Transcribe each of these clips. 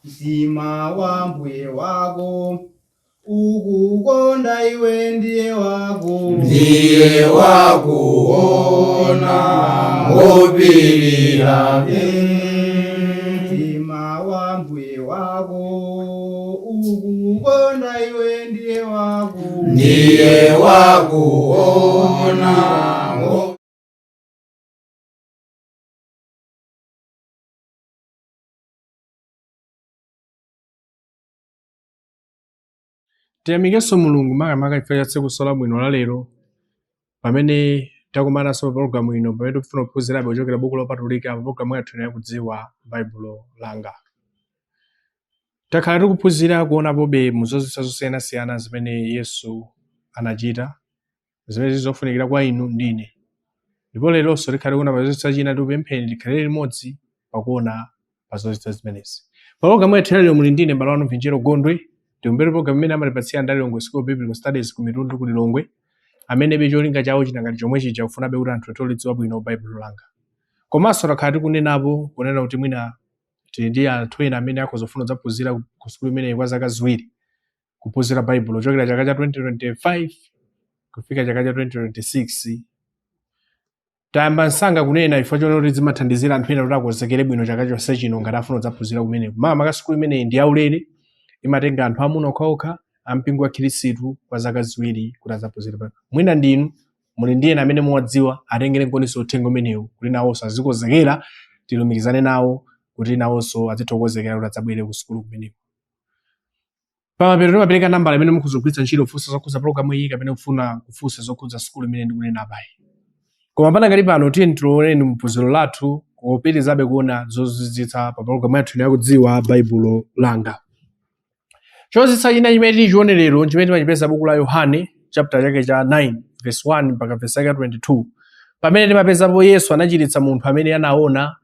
Mtima wa mbuye wako ukukonda iwe ndiye wako Ndiye wakuona ngopirira. Mtima wa mbuye wako ukukonda iwe ndiye wako Ndiye wakuona. Tiyamikenso Mulungu makamaka chifukwa cha tsiku labwino la lero pamene takumananso pa pologalamu ino, pamene tikufuna kuphunzirabe kuchokera buku lopatulika pa pologalamu yathu ino yakudziwa Baibulo langa. Takhala tikuphunzira kuonapobe mu zozizwitsa zosiyanasiyana zimene Yesu anachita, zimene zili zofunikira kwa inu ndi ine. Ndipo leronso tikhale tikuona pa zozizwitsa china, tikupempheni tikhalire limodzi pakuona pa zozizwitsa zimenezi. Pa pologalamu yathu ya lero muli ndine m'bale wanu Vinjero Gondwe. Tikumvera pologalamu imene amatipatsira ndi Lilongwe School of Biblical Studies ku Mitundu ku Lilongwe, amenebe cholinga chawo chinangati chomwe chija kufunabe kuti anthu athe kulidziwa bwino Baibulo langa. Komanso takhala tikunenapo kunena kuti mwina tili ndi anthu ena amene akhoza kufuna kudzaphunzira ku sukulu imeneyi kwa zaka ziwiri, kuphunzira Baibulo kuchokera chaka cha 2025 kufika chaka cha 2026. Tayamba msanga kunena chifukwa chonena kuti zimathandizira anthu ena kuti akonzekere bwino chaka chonse chino ngati afuna kudzaphunzira kumeneko. Makamaka sukulu imeneyi ndi yaulere, imatenga anthu amuna okhaokha a mpingo wa Khristu kwa zaka ziwiri kuti adzaphunzire Baibulo. Mwina ndinu muli ndi ena amene muwadziwa, atengerenkonso uthenga umenewu kuti nawonso azikonzekera, tilumikizane nawo kuti nawonso azitha kukonzekera kuti adzabwere ku sukulu kumeneko. Pamapeto timapereka nambala imene mukhoza kugwiritsa ntchito kufunsa zokhudza pologalamu iyi kapena kufuna kufunsa zokhudza sukulu imene ndikunena apayi. Koma panakali pano tiyeni tilowereni mu phunziro lathu kupitirizabe kuona zozizwitsa pa pologalamu yathu ino yakudziwa Baibulo langa. Chozizwitsa china chimene tichione lero chimene timachipeza buku la Yohane chapter chake cha 9 verse 1 mpaka verse yake 22, pamene timapezapo Yesu anachiritsa munthu amene anaona,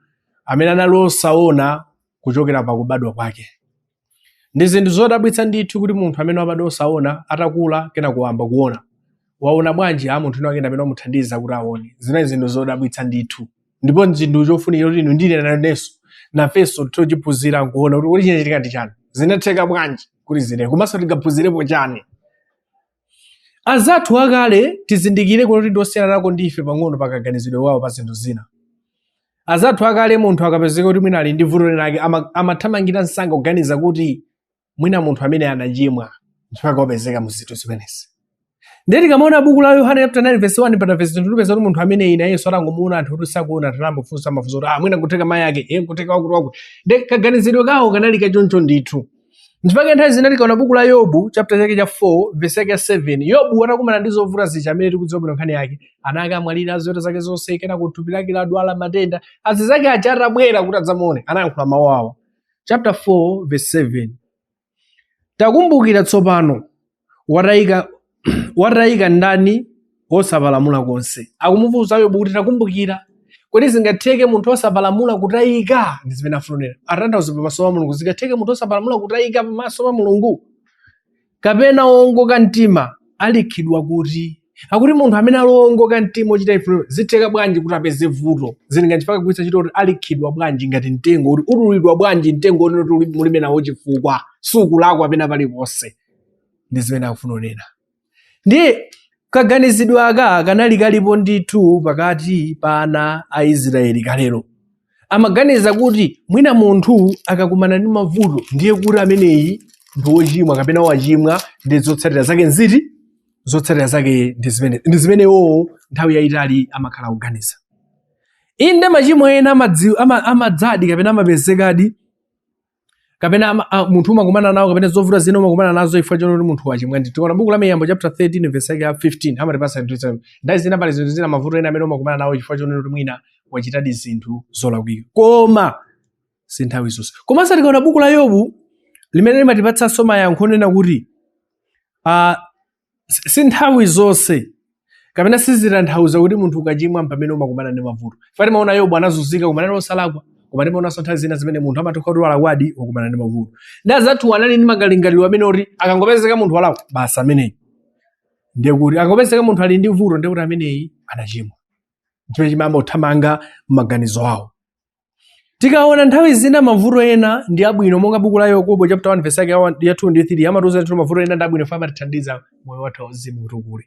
amene anali osaona kuchokera pakubadwa kwake. Ndi zinthu zodabwitsa ndithu kuti munthu amene wabadwa osaona atakula kenako wayamba kuona. Waona bwanji? A munthu wina wake amene wamuthandiza kuti aone. Zinali zinthu zodabwitsa ndithu. Ndipo nchinthu chofunikira kuti inu ndine nanenso nafenso tithe kuchiphunzira nkuona kuti kodi chinachitika ndi chani, zinatheka bwanji kuti zine, komanso tingaphunzirepo chani. Azathu akale tizindikire kuti ndi osiyana nako ndi ife pang'ono pakaganizidwe kwawo pa zinthu zina. Azathu akale munthu akapezeka kuti mwina ali ndi vuto linake amathamangira msanga kuganiza kuti mwina munthu amene anachimwa mpaka wapezeka mu zinthu zimenezi. Ndiye tikamaona buku la Yohane chapter 9 verse 1 mpaka verse 22 tipeza kuti munthu amene ina Yesu atangomuona anthu kuti sakuona anthu anayamba kufunsa mafunso kuti mwina nkutheka mayi ake, iye nkutheka wakuti wakuti. Ndiye kaganizidwe kawo kanali kachoncho ndithu. Nchifukwa nthawi zina tikaona buku la Yobu chapter chake cha 4 verse yake ya 7, Yobu atakumana ndi zovuta zija amene tikudziwa bwino nkhani yake, ana ake amwalira, ziweto zake zonse, kenako thupi lake ladwala matenda, azinzake aja atabwera kuti adzamuone, anayankhula mawu awa. Chapter 4 verse 7, takumbukira tsopano watayika ndani wosapalamula konse. Akumufunsa Yobu kuti takumbukira, kodi zingatheke munthu wosapalamula kutayika? Ndi zimene afuna kunena. Atanthauza pamaso pa Mulungu, zingatheke munthu wosapalamula kutayika pamaso pa Mulungu? Kapena wowongoka mtima alikhidwa kuti? Akuti munthu amene ali wowongoka mtima ochita chifuniro, zitheka bwanji kuti apeze vuto? Zili ngati chifukwa kugwiritsa ntchito kuti alikhidwa bwanji ngati mtengo, kuti utulidwa bwanji mtengo wonena kuti mulibe nawo chifukwa, sukulakwa pena paliponse. Ndi zimene akufuna kunena. Ndiye kaganizidwe aka kanali kalipo ndithu pakati pa ana a Israeli kalelo. Amaganiza kuti mwina munthu akakumana ndi mavuto ndiye kuti ameneyi ndi wochimwa kapena wachimwa, ndi zotsatira zake nziti? Zotsatira zake ndi zimene, ndi zimene iwowo nthawi yayitali amakhala kuganiza. Inde machimo ena amadzadi kapena amapezekadi, kapena munthu umakumana nawo kapena zovuta zina umakumana nazo chifukwa choti munthu wachimwa ndithu. Tikaona buku la Miyambo chapter 13 verse yake ya 15 amatipatsa zinthu zina. Nthawi zina pali zinthu zina, mavuto ena amene umakumana nawo chifukwa choti mwina wachitadi zinthu zolakwika, koma si nthawi zonse. Komanso tikaona buku la Yobu limene limatipatsanso mayankho onena kuti si nthawi zonse kapena sizitanthauza kuti munthu ukachimwa mpamene umakumana ndi mavuto. Chifukwa timaona Yobu anazunzika koma anali osalakwa, koma timaonanso nthawi zina zimene munthu amatha kuti walakwadi wakumana ndi mavuto. Ndi azathu anali ndi malingaliro amene oti akangopezeka munthu walakwa basi ameneyi ndiye kuti akangopezeka munthu ali ndi vuto ndiye kuti ameneyi anachimwa. Chimene chimayamba kuthamanga m'maganizo awo. Tikaona nthawi zina mavuto ena ndi abwino, monga buku la Yakobo chapter 1 verse yake ya 2 ndi 3 amatiuza kuti mavuto ena ndi abwino ife amatithandiza moyo wathu wauzimu kuti ukule.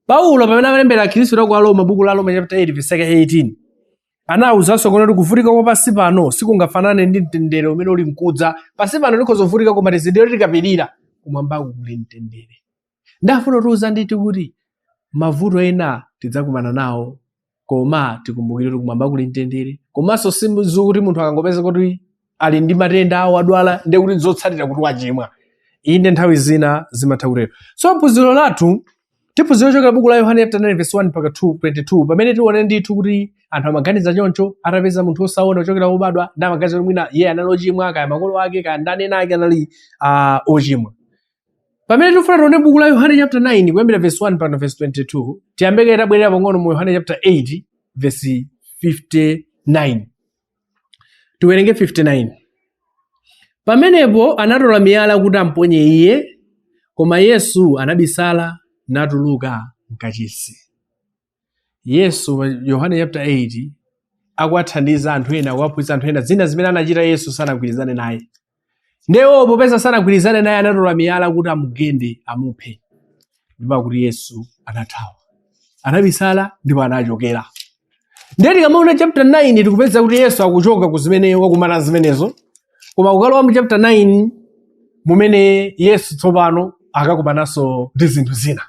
Paulo pamene amalembera Akhristu aku Aroma, buku la Roma chapter 8 verse yake 18, anawuzanso kuona kuti kuvutika kwa pansi pano sikungafanane ndi mtendere umene uli mkudza. Pansi pano tikhoza kuvutika, koma tizindikire tikapirira, kumwambako kuli mtendere. Ndafuna kutiuza ndithu kuti mavuto ena tidzakumana nawo, koma tikumbukire kuti kumwamba kuli mtendere. Komanso sizukuti munthu akangopeza kuti ali ndi matenda awo, adwala, ndiye kuti zotsatira kuti wachimwa. Inde, nthawi zina zimatha kutero. So phunziro lathu tiphunzira kuchokera buku la Yohane chapter 9 verse 1 mpaka 2 22, pamene tione ndithu kuti anthu amaganiza choncho atapeza munthu osaona kuchokera wobadwa, ndi amaganiza kuti mwina iye anali ochimwa, kaya makolo ake, kaya ndani ena ake anali ochimwa. Pamene tikufuna tione buku la Yohane chapter 9 kuyambira verse 1 mpaka verse 22, tiyambeke tabwerera pang'ono mu Yohane chapter 8 verse 59. Tiwerenge 59. Pamenepo anatola miyala kuti amponye iye, koma Yesu anabisala natuluka mkachisi. Yesu, Yohane chapter 8, akuwathandiza anthu ena, akuwaphunzitsa anthu ena zina zimene anachita Yesu sanagwirizane naye. Ndewo popeza sanagwirizane naye, anatola miyala kuti amugende, amuphe. Ndipo akuti Yesu anathawa, anabisala ndipo anachokera. Ndiye tikamaona chapter 9 tikupeza kuti Yesu akuchoka ku zimene wakumana zimenezo, koma kukalowa mu chapter 9 mumene Yesu tsopano akakumananso ndi zinthu zina.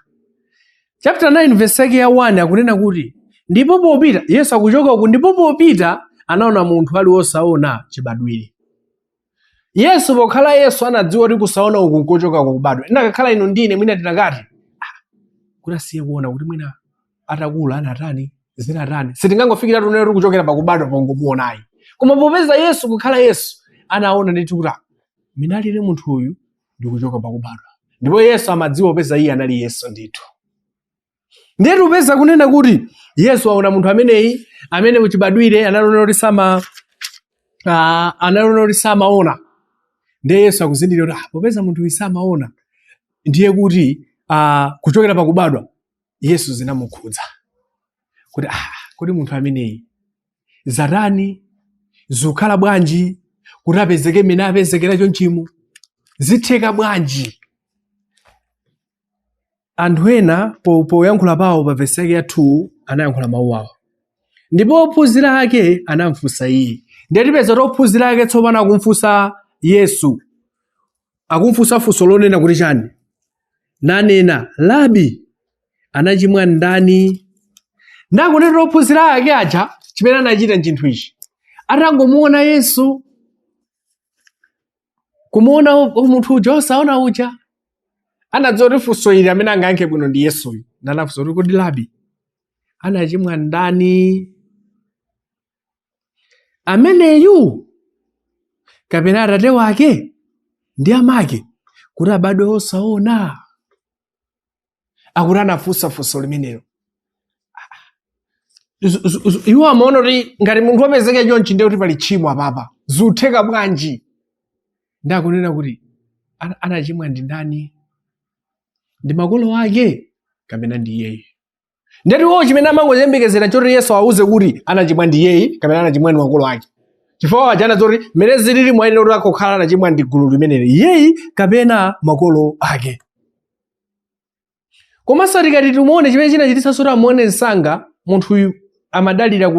Chapter 9 verse yake ya 1 akunena kuti ndipo popita Yesu akuchoka uku, ndipo popita anaona munthu ali wosaona chibadwire. Yesu pokhala Yesu anadziwa kuti kusaona uku nkochoka kukubadwa. Inakakhala inu ndine, mwina tinakati kuti asiye kuona, kuti mwina atakula anatani, zinatani, sitingangofikira tunena kuti kuchokera pakubadwa pongomuonayi. Koma popeza Yesu kukhala Yesu anaona ndithu kuti mina alili munthu uyu ndikuchoka pakubadwa. Ndipo Yesu amadziwa popeza iye anali Yesu ndithu. Ndiye tikupeza kunena kuti Yesu aona munthu ameneyi amene kuchibadwire analona kuti sama analona kuti samaona. Ndiye Yesu akuzindikira kuti popeza munthu uyu samaona, ndiye kuti kuchokera pakubadwa Yesu zinamukhudza kuti kodi munthu ameneyi zatani, zikukhala bwanji kuti apezeke mmene apezekera chonchimo, zitheka bwanji? Anthu ena poyankhula pawo pa vesi yake ya 2 anayankhula mawu awo, ndipo ophunzira ake anamfunsa iye. Ndiye tipeza kuti ophunzira ake tsopano akumfunsa Yesu, akumfunsa funso lonena kuti chani? Nanena, Labi, anachimwa ndani? Nakunena ophunzira ake aja chimene anachita nchinthu ichi, atangomuona Yesu, kumuona munthu uja osaona uja, anadziwa kuti funso ili amene angayankhe bwino ndi Yesuyu. Nanafunsa kuti kodi Labi, anachimwa ndani, ameneyu kapena atate wake ndi amake, kuti abadwe osaona? Akuti anafunsa funso limenelo. Iwo amaona kuti ngati munthu wapezeka chonchi ndiye kuti pali tchimo apapa, zikutheka bwanji? Ndi akunena kuti anachimwa ndi ndani, ndi makolo ake kapena ndi iyeyo? Ndeti iwo chimene amangoyembekezera choti Yesu awuze kuti anachimwa ndi iyeyi kapena anachimwa ndi makolo ake, chifukwa wajana zoti mmene zilili mwayenera kuti akukhala anachimwa ndi gulu limeneli, iyeyi kapena makolo ake. Komanso tikati timuone chimene chinachititsanso kuti amuone msanga munthuyu, amadalira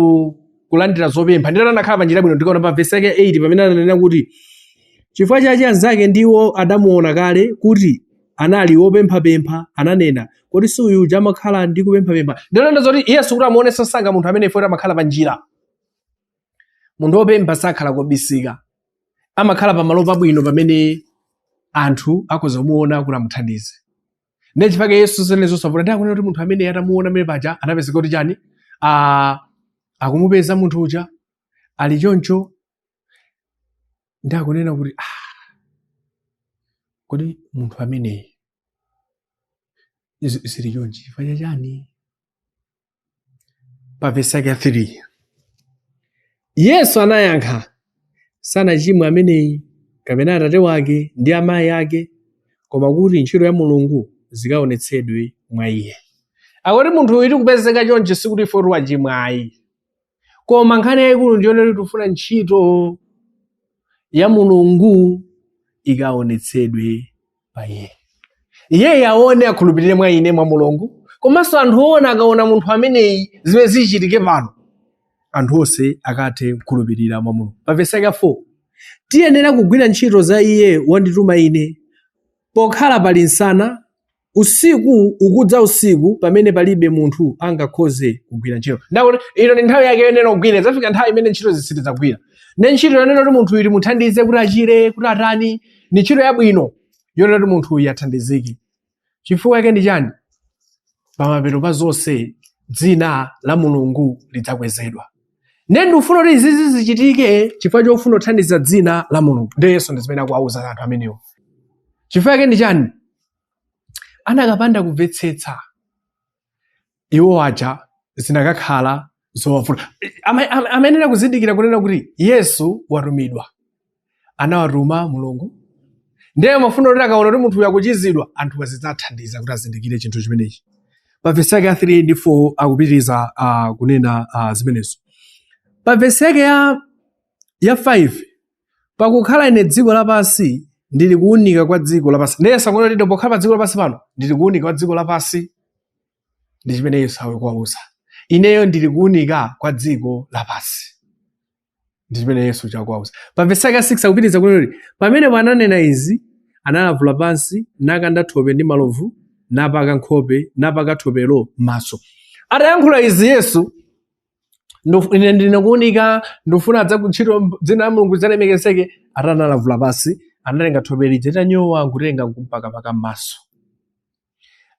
kulandira zopempha, nditati anakhala panjira bwino. Tikaona pa vesi yake 8 pamene ananena kuti chifukwa chache anzake ndiwo adamuona kale kuti anali wopemphapempha, ananena, kodi si uyu uja amakhala ndi kupemphapempha? Ndinanena zoti Yesu kuti amuonenso msanga munthu amene ifo amakhala panjira. Munthu wopempha sakhala kobisika, amakhala pamalo pabwino pamene anthu akhoza kumuona kuti amuthandize. Ndiye chifukwa Yesu zene zosavuta ndi akunena kuti munthu amene atamuona amene paja anapezeka kuti chani, akumupeza munthu uja ali choncho, ndi akunena kuti kodi munthu ameneyi zili chonchi chifukwa chani? Pa vesi yake ya 3 Yesu anayankha, sanachimwe ameneyi kapena atate wake ndi amayi ake, koma kuti ntchito ya Mulungu zikaonetsedwe mwa iye. Akuti munthu uyu tikupezeka chonchi sikuti ife wachimwa ayi, Koma nkhani yayikulu ndiyonena kuti tifuna ntchito ya Mulungu ikaonetsedwe pa iye. Iyeyo aone, akhulupirire mwa ine, mwa Mulungu, komanso anthu oona akaona munthu ameneyi zimene zichitike pano, anthu onse akathe kukhulupirira mwa Mulungu. Pa vesi yake 4, tiyenera kugwira ntchito za iye wandituma ine pokhala pali msana, usiku ukudza usiku pamene palibe munthu angakhoze kugwira ntchito. Ndakuti ino ndi nthawi yake yonena kugwira, idzafika nthawi imene ntchito zisitidzagwira. Ndi ntchito yonena kuti munthu uyu timuthandize kuti achire, kuti atani, ndi ntchito yabwino yonena kuti munthu uyu athandizike. Chifukwa chake ndi chani? Pamapeto pa zonse dzina la Mulungu lidzakwezedwa. Ndiye ndikufuna kuti izizi zichitike chifukwa chofuna kuthandiza dzina la Mulungu. Ndiye Yesu ndi zimene akuwauza anthu amenewo. Chifukwa chake ndi chani? Anakapanda kumvetsetsa iwo aja zinakakhala zowavuta. Amayenera kuzindikira kunena kuti Yesu watumidwa, anawatuma Mulungu. Ndiye amafuna kuti akaona kuti munthu uyu akuchizidwa, anthu azidzathandiza kuti azindikire chinthu chimenechi. Pa vesi yake ya 3 ndi 4 akupitiriza kunena zimenezo. Pa vesi yake ya 5, pakukhala ine dziko lapansi ndili kuwunika kwa dziko lapansi. Ndiye Yesu akunena kuti pokhala pa dziko lapansi pano ndili kuwunika kwa dziko lapansi. Ndi chimene Yesu akuwauza, ineyo ndili kuwunika kwa dziko lapansi. Ndi chimene Yesu chakuwauza. Pa vesi yake ya 6 akupitiriza kunena kuti pamenepo ananena izi, analavula pansi, nakanda thope ndi malovu, napaka nkhope, napaka thopelo m'maso. Atayankhula izi Yesu, ine ndine kuwunika, ndifuna adza ntchito dzina la Mulungu lidzalemekezeke. Atanalavula pansi, anatenga thope lija litanyowa, nkutenga nkumpakapaka m'maso.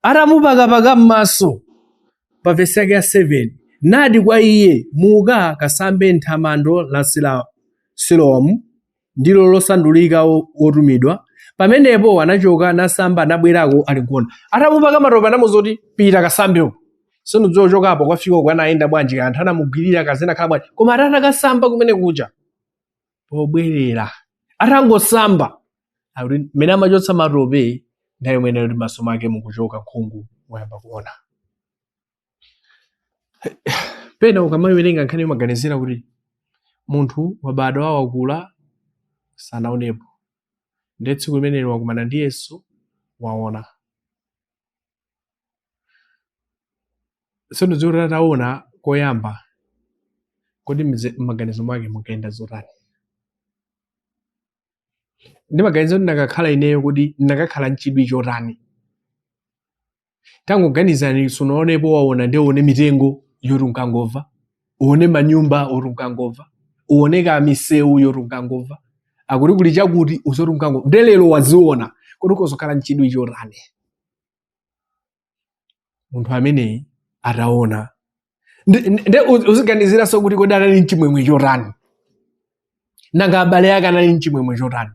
Atamupakapaka m'maso, pa vesi yake ya 7, nati kwa iye, muka kasambe m'thamando la Siloamu, ndilo losandulika wotumidwa. Pamenepo anachoka nasamba, nabwerako ali nkuona. Atamupaka matope anamuuza kuti pita kasambe uko. Sindidziwa kuchokapo kwafika uko anayenda bwanji, anthu anamugwirira kazina khala bwanji, koma atakasamba kumene kuja, pobwerera atangosamba, akuti mmene amachotsa matope nthawi imene kuti maso mwake mukuchoka nkhungu, wayamba kuona. Pena ukamawerenga nkhani umaganizira kuti munthu wabadwa wakula sanaonepo, ndiye tsiku limeneli wakumana ndi Yesu waona. Sindidziwa kuti ataona koyamba kodi m'maganizo mwake munkayenda zotani. Ndimaganiza kuti ndakakhala ineyo kuti ndakakhala nchidwi chotani. Tangoganizani, sunaonepo waona, ndiye uone mitengo yoti unkangomva, uone manyumba oti unkangomva, uone ka misewu yoti unkangomva, akuti kuli chakuti uzoti unkangomva, ndiye lero waziona, kodi ukuzokhala nchidwi chotani? Munthu ameneyi ataona nde uziganiziranso kuti kodi anali nchimwemwe chotani, nanga abale ake anali nchimwemwe chotani,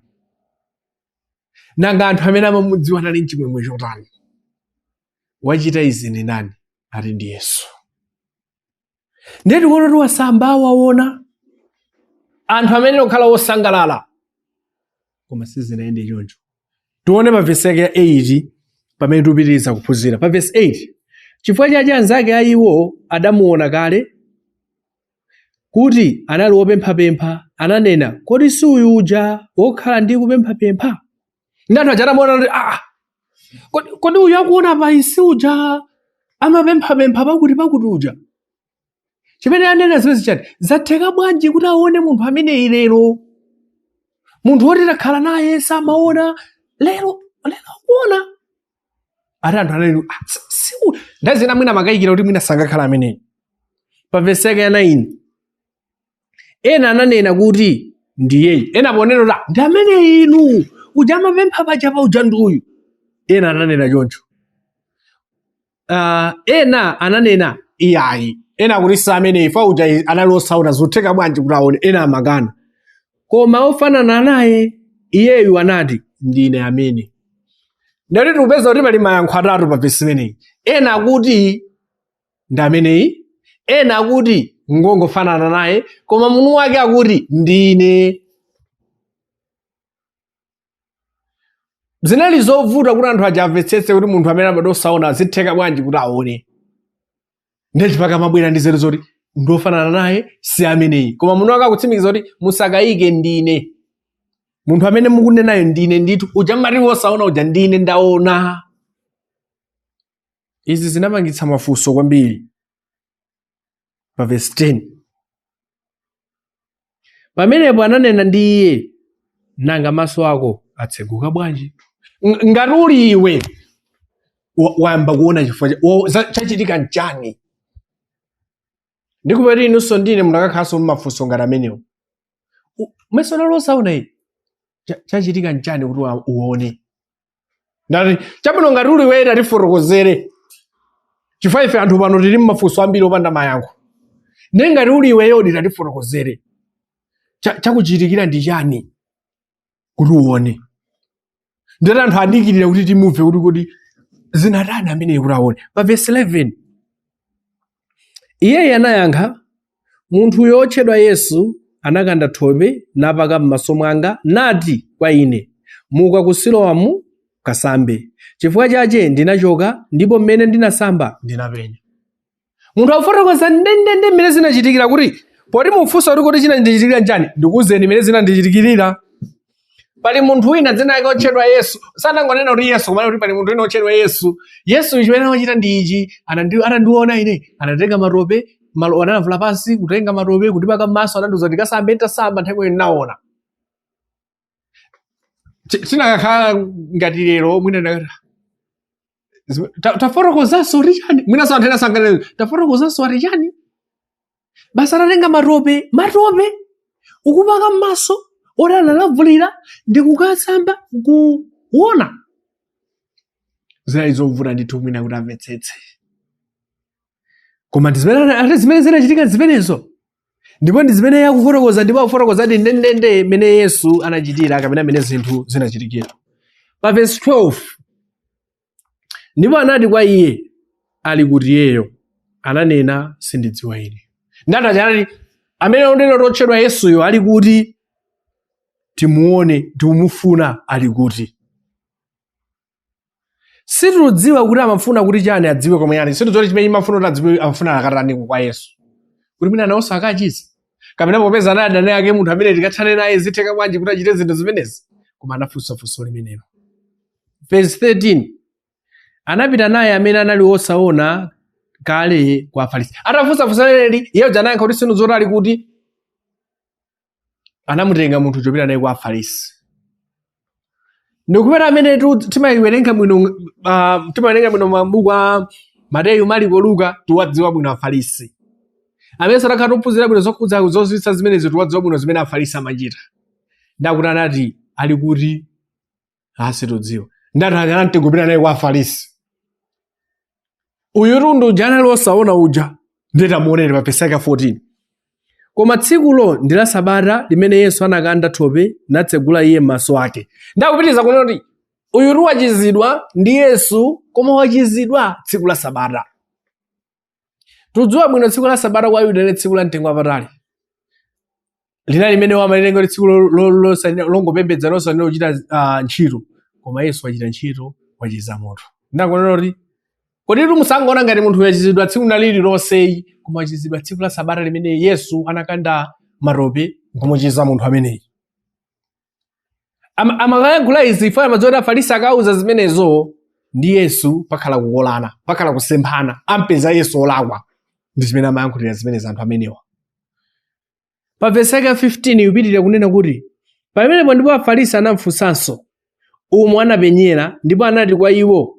nanga anthu amene amamudziwa anali nchimwemwe chotani. Wachita izi ndi ndani? Ati ndi Yesu. Ndiye tikuona kuti wasamba waona, anthu amene okhala osangalala, koma sizinayende choncho. Tione pa vesi yake ya 8 pamene tikupitiriza kuphunzira. Pa vesi 8, chifukwa chache anzake a iwo adamuona kale kuti anali wopemphapempha, ananena, kodi si uyu uja wokhala ndi kupemphapempha? Ndi anthu aja atamuona kuti kodi uyu akuona pa si uja amapemphapempha pakuti pakuti uja? Chimene anena zimene chati zatheka bwanji kuti aone munthu ameneyi lero, munthu woti takhala naye samaona, lero lero akuona. Ati anthu anali ndazina mwina amakayikira kuti mwina sangakhala ameneyi. Pa vesi yake ya 9, ena ananena kuti ndiyeyi, ena ponena kuti ndi ameneyi inu uja amapempha paja pa uja ndi uyu, ena ananena choncho. Ena ananena iyayi, ena akuti si ameneyi, fa uja anali osaona, zotheka bwanji kuti aone? Ena amakana, koma ofanana naye iyeyu anati ndine amene. Ndati tikupeza kuti pali mayankho atatu pa vesi imeneyi. Ena akuti ndi ameneyi, ena akuti ngongofanana naye, koma mwini wake akuti ndine. Zinali zovuta kuti anthu aja amvetsetse kuti munthu amene abadwa osaona zitheka bwanji kuti aone. Ndiye chipaka amabwera ndi nzeru zoti Ndofanana naye si ameneyi. Koma munthu akakutsimikiza kuti musakayike, ndine munthu amene mukunenayo, ndine ndithu uja mmati wosaona uja, ndine ndaona. Izi zinapangitsa mafunso kwambiri. Pa verse 10, pamenepo ananena ndi iye, "Nanga maso ako atseguka bwanji?" Ngati uli iwe, wayamba kuona chifukwa chachitika nchani? Ndikupeti inunso ndine munakakhalanso mmafunso ngati amenewo. Maso nalo osaona iyi, chachitika nchani kuti uone? Ndati chabwino, ngati uli iwe, tatifotokozere, chifukwa ife anthu pano tili mmafunso ambiri opanda mayankho. Ndiye ngati uli iweyodi, tatifotokozere, chakuchitikira ndi chani kuti uone? Ndati anthu adikirira kuti timumve kuti zinatani ameneyi kuti aone. Pa verse 11, iyeyi anayankha, "Munthuyo wotchedwa Yesu anakanda thope napaka m'maso mwanga, nati kwa ine, 'Muka ku Siloamu kasambe.' Chifukwa chache ndinachoka, ndipo mmene ndinasamba ndinapenya." Munthu akufotokoza ndendende mmene zinachitikira, kuti poti mufunsa kuti chinandichitikira nchani, ndikuwuzeni mmene zinandichitikirira. Pali munthu wina dzina lake otchedwa Yesu. Sanangonena kuti Yesu, koma kuti pali munthu wina otchedwa Yesu. Yesu chimene amachita ndi ichi. Atandiona ine, anatenga matope malo, analavula pansi, kutenga matope kundipaka m'maso, anandiuza ndikasambe. Nditasamba, nthawi imene ndinaona. Tinakakhala ngati lero, mwina ndakati, "Tafotokozanso ati chani?" Mwinanso anthu ena sanganene, "Tafotokozanso ati chani?" Basi atatenga matope, matope ukupaka m'maso, oti analavulira, ndikukasamba, kuona. Zinali zovuta ndithu mwina kuti amvetsetse, koma ndi zimene ati zimene zinachitika zimenezo, ndipo ndi zimene akufotokoza, ndipo akufotokozadi ndendende mmene Yesu anachitira kapena mmene zinthu zinachitikira. Pa verse 12, ndipo anati kwa iye, "Ali kuti iyeyo?" Ananena, "Sindidziwa ine." Ndati anati, "Amene unena otchedwa Yesuyo ali kuti? Timuone, tikumufuna, ali kuti?" Situdziwa kuti amafuna kuti chani, adziwe komwe ali. Situdziwa kuti chimene imafuna kuti adziwe, amafuna akatani kwa Yesu, kuti mwina nawonso akachize, kapena popeza anali adani ake munthu amene tikathane naye, zitheka bwanji kuti achite zinthu zimenezi? Koma anafunsa funso limenelo. Verse 13, anapita naye amene anali wosaona kale kwa Afarisi. Atafunsa funso limeneli, iye uja anayankha kuti sindidziwa ali kuti. Anamutenga munthu chopita naye kwa Afarisi. Ndikupeta amene timayiwerenga bwino, timawerenga bwino mabuku a Mateyu, Mariko, Luka, tiwadziwa bwino Afarisi. Amene satakhala tophunzira bwino zokhudza zozizwitsa zimenezi, tiwadziwa bwino zimene Afarisi amachita. Ndakuti anati, "Ali kuti?" "Asitudziwa." Ndati anamtenga kupita naye kwa Afarisi. Uyu tundu uja anali osaona uja, nditamuonere. Pa verse 14, koma tsikulo ndi la sabata limene Yesu anakanda thope natsegula iye maso ake. Ndakupitiriza kunena kuti uyu tu wachizidwa ndi Yesu, koma wachizidwa tsiku la sabata. Tudziwa bwino tsiku la sabata kwa Ayuda ndi tsiku la mtengo wapatali, linali limene amatenga kuti tsiku longopembedza, losanena kuchita ntchito. Koma Yesu wachita ntchito, wachiza munthu. Ndakunena kuti kodi tu musangoona ngati munthu wachizidwa tsiku na lililonseyi, koma wachizidwa tsiku la sabata limene Yesu anakanda matope nkumuchiza munthu ameneyi. Amakayankhula izi ifo amadziwa kuti Afarisi akauza zimenezo ndi Yesu pakhala kukolana, pakhala kusemphana, ampeza Yesu olakwa. Ndi zimene amayankhulira zimenezi anthu amenewa. Pa vesi yake ya 15 ikupitirira kunena kuti, pamenepo ndipo Afarisi anamfunsanso umo anapenyera, ndipo anati kwa iwo,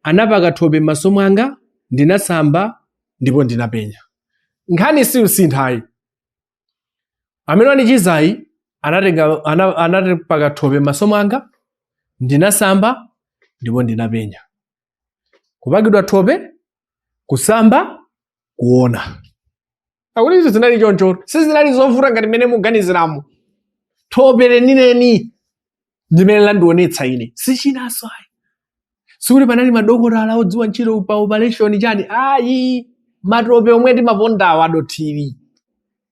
"Anapaka thope m'maso mwanga, ndinasamba, ndipo ndinapenya." Nkhani siusinthayi. Amene wandichizayi anatenga anapaka thope m'maso mwanga, ndinasamba, ndipo ndinapenya. Kupakidwa thope, kusamba, kuona. Akuti izo zinali choncho, sizinali zovuta ngati mmene muganiziramo. Thope lenileni ndimene landionetsa ine, sichinanso ayi. Sikuti panali madokotala odziwa ntchito pa operation chani, ayi. Matope omwe timapondawo adothiri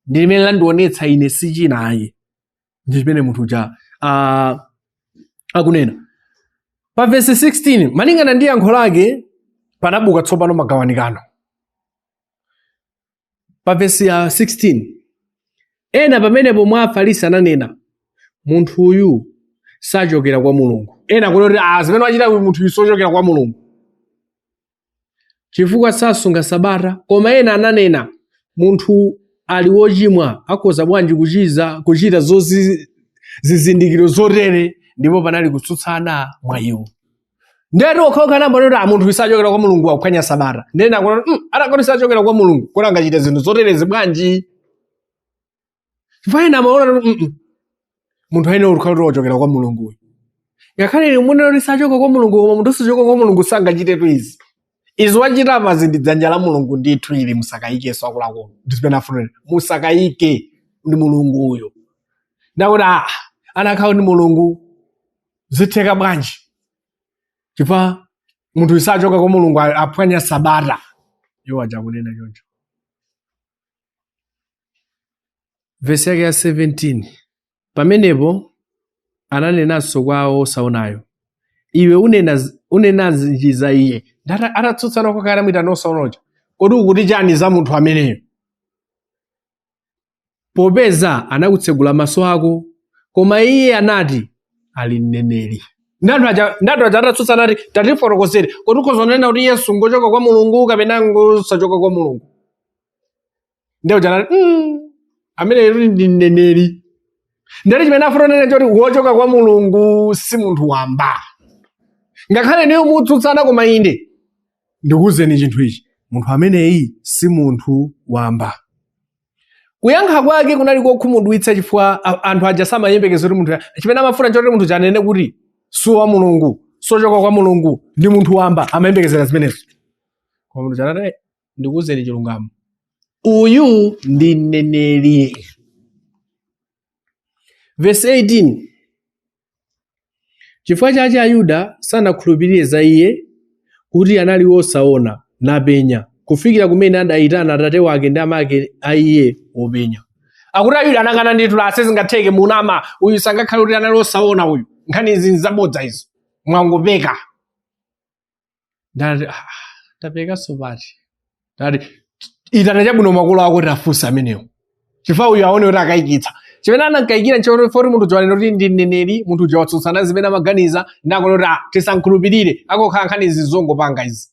ndi limene landionetsa ine, sichina ayi. Ndi chimene munthu uja akunena. Pa vesi 16, malingana ndi yankho lake, panabuka tsopano magawanikano. Pa vesi ya 16, ena pamenepo mwa Afarisi ananena, munthu uyu sachokera kwa Mulungu. Ena kuti zimene wachita uyu munthu uyu sochokera kwa Mulungu, chifukwa sasunga sabata. Koma ena ananena, munthu ali wochimwa akhoza bwanji kuchita zizindikiro zotere? Ndipo panali kutsutsana mwa iwo. Ndeti okhaokha anamba kuti munthu sachokera kwa Mulungu, akuphwanya sabata. Ndena kuti atakoti sachokera kwa Mulungu, kuti angachite zinthu zoterezi bwanji? Chifukwa ena amaona kuti munthu ayenera kukhala kuti wachokera kwa Mulungu uyu. Ngakhale munena kuti sachoka kwa Mulungu, koma munthu osachoka kwa Mulungu sangachitetu izi. Izi wachita apazi ndi dzanja la Mulungu ndithu ili, musakayikeso akuluakulu. Ndi zimene afunira, musakayike, ndi Mulungu uyo. Ndakuti anakhala ndi Mulungu zitheka bwanji? Chifukwa munthu sachoka kwa Mulungu, aphwanya sabata. Iwo aja akunena choncho. Vesi yake ya 17, pamenepo ananenanso kwa osaonayo, iwe unenanji za iye? Atatsutsana kwa kale mwitana osaonayo, kodi ukuti chani za munthu ameneyo? Popeza anakutsegula maso ako. Koma iye anati, ali mneneri. Ndanthu aja atatsutsana ati, tatifotokozere, kodi ukhoza kunena kuti Yesu ngochoka kwa Mulungu kapena ngosachoka kwa Mulungu? Ndiye uja anati, ameneyo ndi mneneri. Ndati chimene afuna kunena choti wochoka kwa Mulungu si munthu wamba. Ngakhale niyo mutsutsana, koma inde ndikuwuzeni chinthu ichi, munthu ameneyi si munthu wamba. Kuyankha kwake kunali kokhumudwitsa, chifukwa anthu aja samayembekeza kuti munthu, chimene amafuna choti munthu chanene kuti si wa Mulungu, sochoka kwa Mulungu, ndi munthu wamba, amayembekezera zimenezo. Koma munthu chanati, ndikuwuzeni chilungamo, uyu ndi mneneri. Verse 18, chifukwa chache Ayuda sanakhulupirire za iye kuti anali wosaona napenya, kufikira kumene adayitana atate wake ndi amake a iye wopenya. Akuti Ayuda anakana ndithu, sizingatheke, munama, uyu sangakhale kuti anali wosaona uyu, nkhani izi nzabodza izi, mwangopeka. Ndati tapekanso pati? Ndati itana chabwino makolo ako tafunsa amenewo, chifukwa uyu aone kuti akayikitsa. Chimene anankayikira nchoti munthu uja wanena kuti ndi mneneri, munthu uja watsutsana zimene amaganiza, ndakona kuti tisankhulupirire, akokhala nkhani izi zongopanga izi,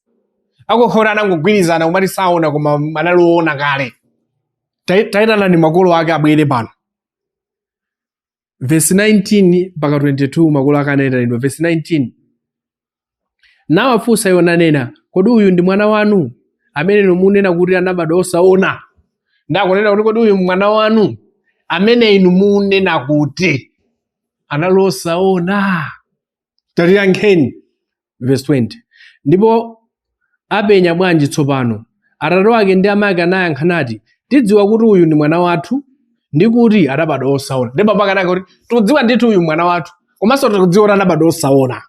akokhala kuti anangogwirizana kumati saona koma anali woona kale. Tayitanani makolo ake abwere pano. Verse 19 mpaka 22, makolo ake anayitanidwa. Verse 19, nawafunsa iwo nanena, kodi uyu ndi mwana wanu amene inu munena kuti anabadwa osaona? Ndakunena kuti kodi uyu mwana wanu amene inu munena kuti anali osaona? Tatiyankheni. Verse 20, ndipo apenya bwanji tsopano? Atate wake ndi amake anayankha nati, tidziwa kuti uyu ndi mwana wathu ndi kuti adabadwa osaona. Ndipo mpaka anaka kuti tikudziwa ndithu uyu mwana wathu, komanso tikudziwa kuti anabadwa osaona.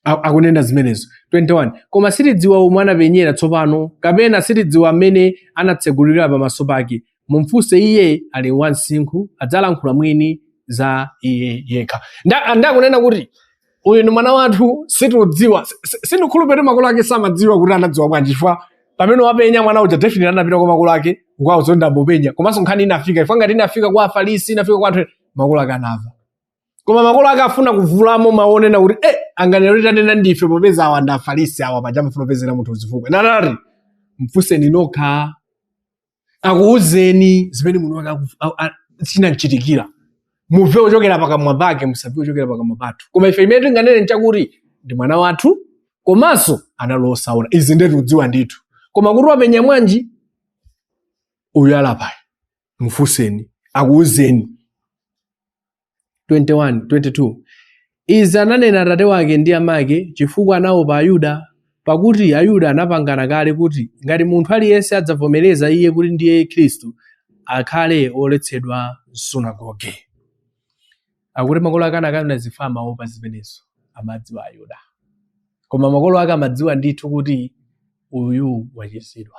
Akunena zimenezo. 21, koma sitidziwa omwe anapenyera tsopano, kapena sitidziwa amene anatsegulira pamaso pake. Mumfunse iye, ali wamsinkhu, adzalankhula mwini za iye yekha. Ndakunena kuti uyu ndi mwana wathu, sitiudziwa. Sindikhulupirira makolo ake samadziwa kuti anadziwa bwanji, chifukwa pamene wapenya mwana uja definitely anapita kwa makolo ake kukawauza kuti ndambopenya. Komanso nkhani inafika, chifukwa ngati inafika kwa Afarisi, inafika kwa anthu, makolo ake anamva. Koma makolo ake afuna kuvulamo maonena kuti anganena kuti tanena ndife, popeza awa ndi Afarisi awa, paja amafuna kupezera munthu zifukwa. Nanati mfunseni nokha, akuwuzeni zimene munthu wake chinamchitikira, mumve kuchokera pakamwa pake, musamve kuchokera pakamwa pathu. Koma ife imene tinganene nchakuti ndi mwana wathu, komanso anali osaona, izi ndiye tikudziwa ndithu. Koma kuti wapenya mwanji uyu alapayo, mfunseni akuwuzeni. 21 22, izi ananena atate wake ndi amake chifukwa anaopa Ayuda, pakuti Ayuda anapangana kale kuti ngati munthu aliyense adzavomereza iye kuti ndiye Khristu, akhale oletsedwa msunagoge. Akuti makolo ake anakana zifukwa amaopa zimenezo, amadziwa Ayuda. Koma makolo ake amadziwa ndithu kuti uyu wachizidwa.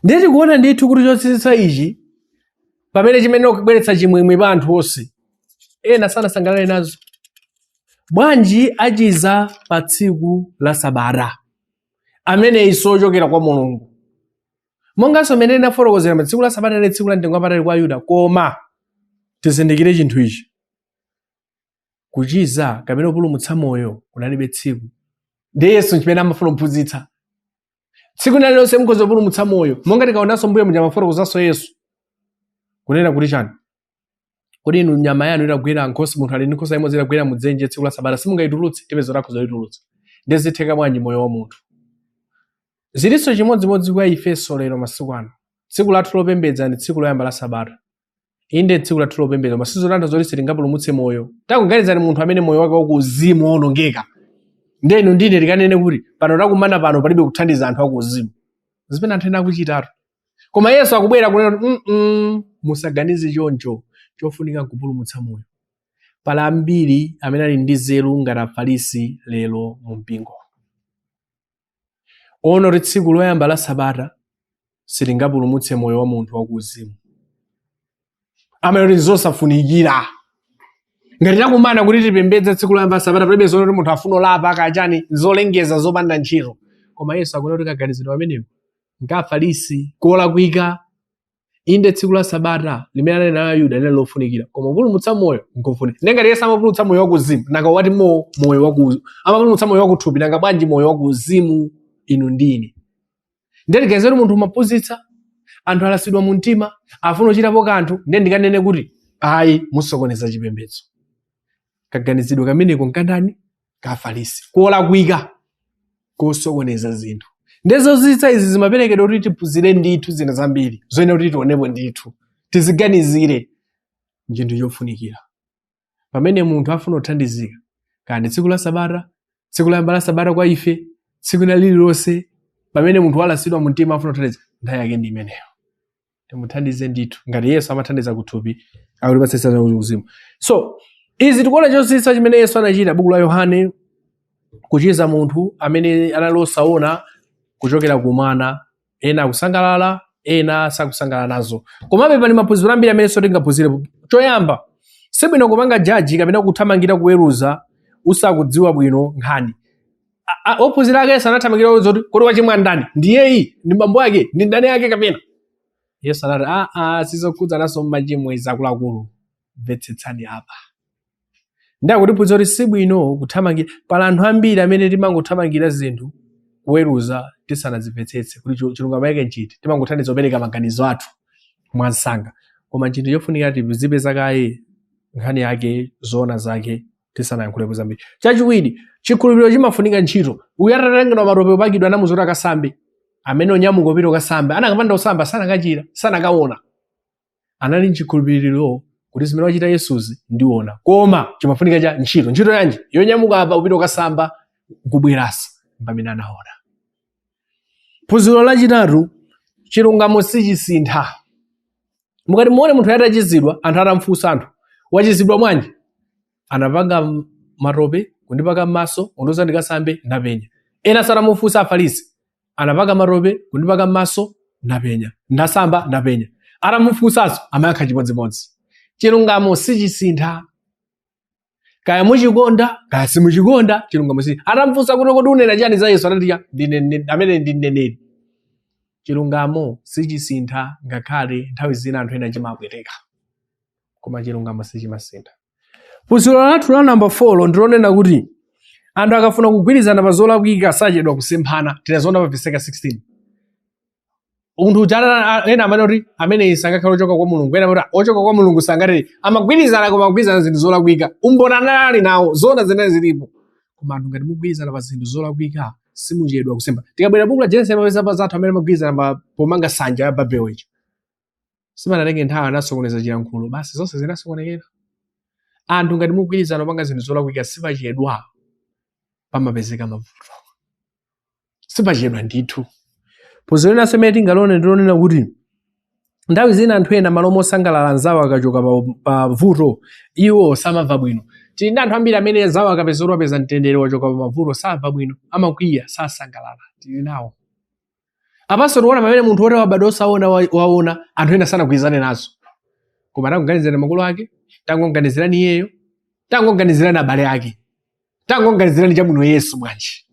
Ndiye tikuona ndithu kuti chotsitsa ichi pamene chimene kubweretsa chimwemwe pa anthu onse, ena sanasangalale nazo. Bwanji achiza pa tsiku la Sabata, amene iso ochokera kwa Mulungu? Monganso mmene ndinafotokozera, pa tsiku la sabata linali tsiku la mtengo wapatali kwa Ayuda, koma tizindikire chinthu ichi: kuchiza kapena kupulumutsa moyo kunalibe tsiku. Ndiye Yesu chimene amafuna kuphunzitsa, tsiku lina lililonse mukhoza kupulumutsa moyo. Monga tikaonanso mbuyo muja amafotokozanso Yesu kunena kuti chani? Kodi inu nyama yanu itagwera, nkhosa, munthu ali ndi nkhosa imodzi, itagwera mudzenje tsiku la sabata, simungayitulutse? Tipeza kuti akhoza kuyitulutsa. Ndiye zitheka bwanji moyo wa munthu? Zilinso chimodzimodzi kwa ifenso lero masiku ano. Tsiku lathu lopembedza ndi tsiku loyamba la sabata. Inde, tsiku lathu lopembedza, koma sizotanthauza kuti sitingapulumutse moyo. Tangoganizani munthu amene moyo wake wakuuzimu waonongeka. Ndiye inu ndine tikanene kuti pano takumana pano palibe kuthandiza anthu akuuzimu, zimene anthu ena akuchitatu. Koma Yesu akubwera kunena kuti musaganize choncho, chofunika nkupulumutsa moyo. Pali ambiri amene ali ndi nzeru ngati Afarisi lero mu mpingo, ona kuti tsiku loyamba la sabata silingapulumutse moyo wa munthu wakuuzimu, amene kuti zosafunikira. Ngati takumana kuti tipembedze tsiku loyamba la sabata, palibe zoona kuti munthu afuna olapa kachani, zolengeza zopanda ntchito. Koma Yesu akunena kuti kaganizidwe pamenepo nka Afarisi, kolakwika. Inde, tsiku la sabata limene anali nalo Ayuda linali lofunikira, koma kupulumutsa moyo nkofunika. Ndiye ngati Yesu amapulumutsa moyo wakuuzimu, nanga wati mo moyo waku amapulumutsa moyo wakuthupi, nanga bwanji moyo wakuuzimu, inu ndine? Ndiye tiganize kuti munthu umaphunzitsa anthu, alasidwa mu mtima, afuna kuchitapo kanthu, ndiye ndikanene kuti ayi, musokoneza chipembedzo. Kaganizidwe kameneko nkandani? Ka Afarisi, kolakwika, kosokoneza zinthu. Ndiye zozizwitsa izi zimaperekedwa kuti tiphunzire ndithu zinthu zambiri zoyenera kuti tionepo ndithu, tiziganizire. Nchinthu chofunikira pamene munthu afuna kuthandizika, kaya tsiku la sabata, tsiku loyamba la sabata kwa ife, tsiku lina lililonse, pamene munthu walasidwa mu mtima afuna kuthandiza, nthawi yake ndi imeneyo, timuthandize ndithu. Ngati Yesu amathandiza kuthupi, akutipatsa uzimu. So izi tikuona chozizwitsa chimene Yesu anachita, buku la Yohane, kuchiza munthu amene anali osaona kuchokera kumwana. Ena akusangalala, ena sakusangalala nazo. Komabe pali maphunziro ambiri amene so tingaphunzire. Choyamba, sibwino kupanga judge kapena kuthamangira kuweruza usakudziwa bwino nkhani. Ophunzira ake Yesu anathamangira kuweruza kuti kodi wachimwa ndani, ndiyeyi, ndi bambo ake, ndi ndani ake kapena? Yesu anati, aa, sizokhudza naso mmachimo izi, akuluakulu, mvetsetsani apa. Ndakutiphunzitsa kuti sibwino kuthamangira. Pali anthu ambiri amene timangothamangira zinthu kuweruza tisanazimvetsetse kuti chilungamo chake nchiti. Timangothandiza kupereka maganizo athu mwansanga, koma chinthu chofunika tizipeza kaye nkhani yake, zoona zake, tisanayankhulepo zambiri. Chachiwiri, chikhulupiriro chimafunika ntchito. Uyu atatengedwa matope opakidwa, anamuuza kuti akasambe, amene onyamuka upita ukasambe, anakapanda kusamba sanakachira, sanakaona. Anali mchikhulupiriro kuti zimene wachita Yesuzi ndiona, koma chimafunika cha ntchito. Ntchito yanji? Yonyamuka apa upita ukasamba nkubweranso, pamene anaona. Phunziro lachitatu, chilungamo sichisintha. Mukati muone munthu atachizidwa, anthu atamfunsa anthu, wachizidwa bwanji? Anapanga matope kundipaka m'maso, kundiuza ndikasambe, ndapenya. Ena sanamufunsa Afarisi, anapaka matope kundipaka m'maso, ndapenya, ndasamba, ndapenya. Atamufunsanso amayankha chimodzimodzi. Chilungamo sichisintha, kaya muchikonda kaya simuchikonda, chilungamo si. Atamfunsa kuti kodi unena chani za Yesu, anati ndine amene ndi mneneri. Chilungamo sichisintha, ngakhale nthawi zina anthu ena chimapweteka, koma chilungamo sichimasintha. Phunziro lathu la namba 4 ndilonena kuti anthu akafuna kugwirizana pa zolakwika sachedwa kusemphana. Tinaziona pa vesi 16. Munthu uja ena amene kuti amene sangakhale ochoka kwa Mulungu, ena amati ochoka kwa Mulungu sangati. Amagwirizana, koma amagwirizana zinthu zolakwika. Umboni anali nawo, zoona zinali zilipo, koma anthu ngati mugwirizana pa zinthu zolakwika simuchedwa kusemphana. Tikabwera buku la Genesis, amapeza pa zathu amene amagwirizana pomanga nsanja ya Babel icho, sipanatenge nthawi anasokoneza chilankhulo, basi zonse zinasokonekera. Anthu ngati mugwirizana kupanga zinthu zolakwika sipachedwa pamapezeka mavuto, sipachedwa ndithu. Phunziro linanso imene tingalione ndilonena kuti nthawi zina anthu ena malo mosangalala anzawo akachoka pa vuto, iwo samamva bwino. Tili ndi anthu ambiri amene anzawo akapeza kuti wapeza mtendere, wachoka pa mavuto, samva bwino, amakwiya, sasangalala. Tili nawo apanso. Tikuona pamene munthu woti wabadwa osaona waona, anthu ena sanagwirizane nazo, koma tangoganizirani makolo ake, tangoganizirani iyeyo, tangoganizirani abale ake, tangoganizirani chabwino Yesu bwanji.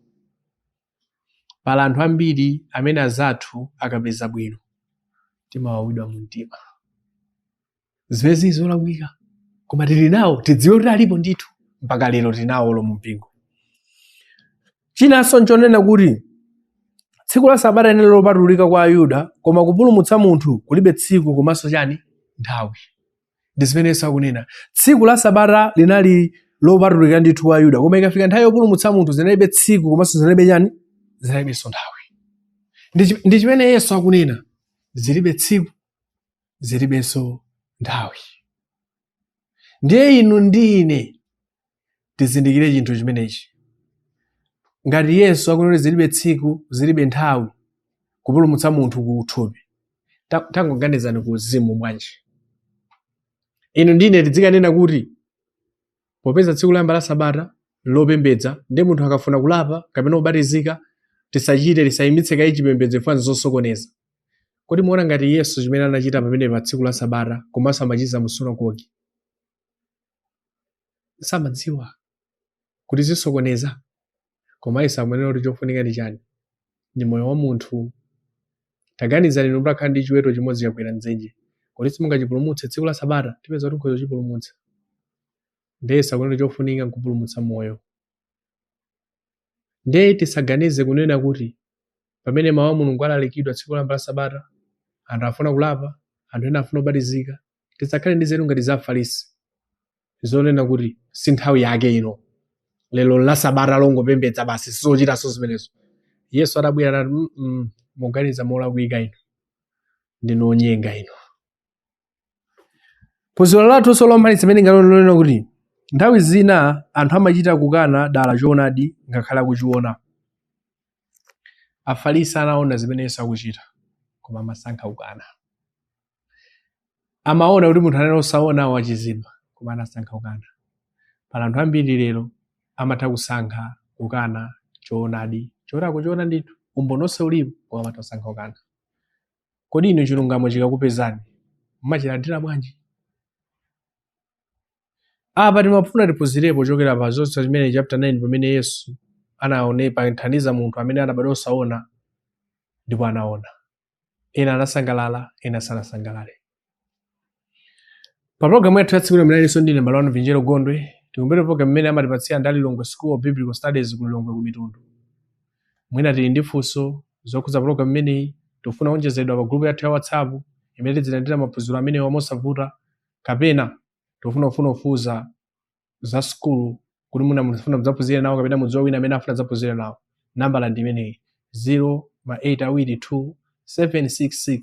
Pali anthu ambiri amene azathu akapeza bwino Timawawidwa mu mtima. Zimene zili zolakwika, koma tili nawo, tidziwe kuti alipo ndithu, mpaka lero tinawo lo mu mpingo. Chinanso nchonena kuti tsiku la sabata linali lopatulika kwa Ayuda, koma kupulumutsa munthu kulibe tsiku komanso chani? Nthawi. Ndi zimene Yesu akunena. Tsiku la sabata linali lopatulika ndithu kwa Ayuda, koma ikafika nthawi yopulumutsa munthu zinalibe tsiku komanso zinalibe chani? Zinalibenso nthawi. Ndi chimene Yesu akunena, zilibe tsiku, zilibenso nthawi. Ndiye inu ndi ine tizindikire chinthu chimenechi. Ngati Yesu akunena zilibe tsiku, zilibe nthawi kupulumutsa munthu ku thupi, tangoganizani ku uzimu bwanji. Inu ndi ine tidzikanena kuti popeza tsiku loyamba la sabata lopembedza, ndi munthu akafuna kulapa kapena kubatizika, tisachite, tisayimitse kaye chipembedzo chifukwa zosokoneza. Kodi muona ngati Yesu chimene anachita pamene pa tsiku la sabata komanso amachiza mu sunagoge, samadziwa kuti zisokoneza? Koma Yesu akunena kuti chofunika ndi chani? Ndi moyo wa munthu. Taganizani inu mutakhala ndi chiweto chimodzi chakwera mdzenje, kodi simungachipulumutse tsiku la sabata? Tipeza kuti mukhoza kuchipulumutsa. Ndiye Yesu akunena kuti chofunika nkupulumutsa moyo. Ndiye tisaganize kunena kuti pamene mawu a Mulungu alalikidwa tsiku loyamba la sabata, anthu afuna kulapa, anthu ena afuna kubatizika, tisakhale ndi nzeru ngati za Afarisi zonena kuti si nthawi yake ino, lero la sabata longopembedza basi, sizochitanso zimenezo. Yesu atabwera anati, muganiza molakwika inu, ndinu onyenga inu. Phunziro lathunso lomaliza limene lingalonena kuti nthawi zina anthu amachita kukana dala choonadi ngakhale akuchiona. Afarisi anaona zimene Yesu akuchita, koma amasankha kukana. Amaona kuti munthu anali osaona wachizidwa, koma anasankha kukana. Pali anthu ambiri lero amatha kusankha kukana choonadi choti akuchiona ndithu, umboni onse ulipo, koma amatha kusankha kukana. Kodi inu chilungamo chikakupezani mumachilandira bwanji? Apa timafuna tiphunzirepo kuchokera pa zonse chimene chapter 9, pamene Yesu anaone pathandiza munthu amene anabadwa osaona ndipo anaona. Ena anasangalala, ena sanasangalale. Pa programu yathu ya tsiku lino mnalinso ndine m'bale wanu Vinjero Gondwe. Tikumbere program imene amatipatsira ndi Lilongwe School of Biblical Studies ku Lilongwe ku Mitundu. Mwina tili ndi funso zokhudza program imeneyi, tikufuna kuonjezedwa pa group yathu ya WhatsApp imene tidzilandira maphunziro amenewa mosavuta, kapena tikufuna kufuna kufunsa za sukulu kuti muna mufuna mudzaphunzire nawo kapena mudziwa wina amene afuna adzaphunzire nawo, nambala ndi imeneyi: 0 ma 8 awiri 2 766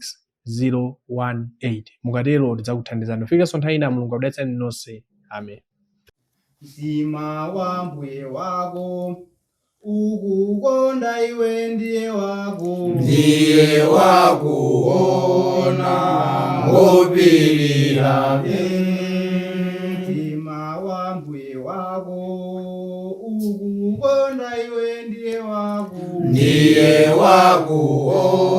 018. Mukatero tidzakuthandizani. Kufikanso nthawi ina, Mulungu akudalitseni nonse. Amen. Mtima wa mbuye wako ukukonda iwe ndiye wako, ndiye wakuona ngopirira. Mtima wa mbuye wako ukukonda iwe ndiye wako, ndiye wakuona.